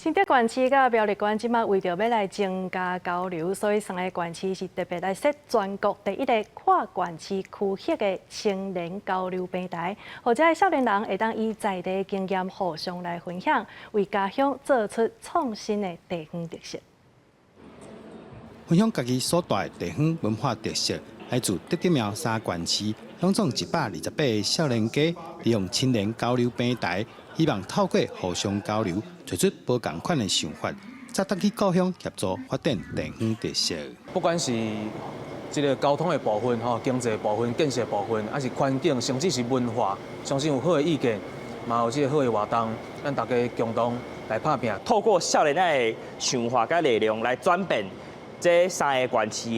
新竹縣市佮苗栗縣這馬為著欲來增加交流，所以三个縣市是特別來設全國第一个跨縣市區域的青年交流平台，予遮的少年人會當以在地經驗互相來分享，為家鄉做出創新的地方特色。分享家己所帶的地方文化特色，來自竹竹苗三縣市，攏總128個少年家，利用青年交流平台，希望透過互相交流，提出無仝款的想法，才轉去故鄉協助發展地方特色。不管是這个交通的部分、吼經濟部分、建設部分，抑是環境，甚至是文化，相信有好的意見，嘛有這个好的活動，咱大家共同來拍拚。透過少年的想法佮力量來轉變這三个縣市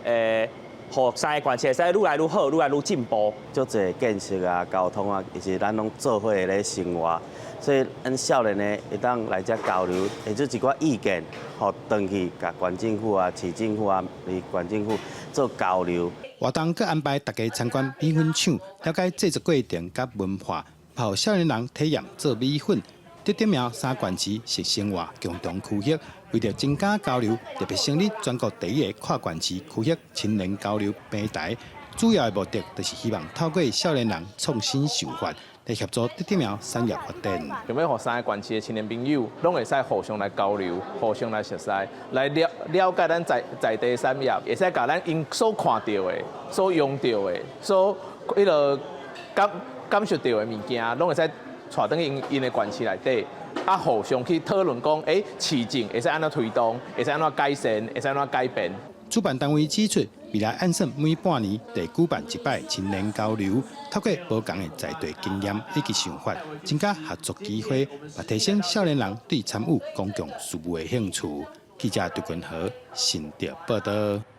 的，予三个縣市會使愈來愈好，愈來愈進步。足濟建設啊、交通啊，其實咱攏做伙咧生活，所以咱少年的會當來遮交流，提出一寡意見，予轉去共縣政府啊、市政府啊、縣政府做交流。活動閣安排大家參觀米粉廠，了解製作過程佮文化，予少年人體驗做米粉。竹竹苗三縣市是生活共同區域，為著增加交流，特別成立全國第一個跨縣市區域青年交流平台。主要的目的就是希望透過少年人創新想法，來協助竹竹苗產業發展。想欲予三个縣市的青年朋友，攏會使互相來交流，互相來熟似，來了了解咱在在地產業，會使共咱𪜶所看著的、所用著的、所彼落感感受著的物件，攏會使帶轉去𪜶𪜶的縣市內底，啊，互相去討論講，市政會使按怎推動，會使按怎改善，會使按怎改變。主辦單位指出，未來按算每半年會舉辦一擺青年交流，透過無仝的在地經驗以及想法，增加合作機會，也提升少年人對參與公共事務的興趣。記者杜君和新竹報導。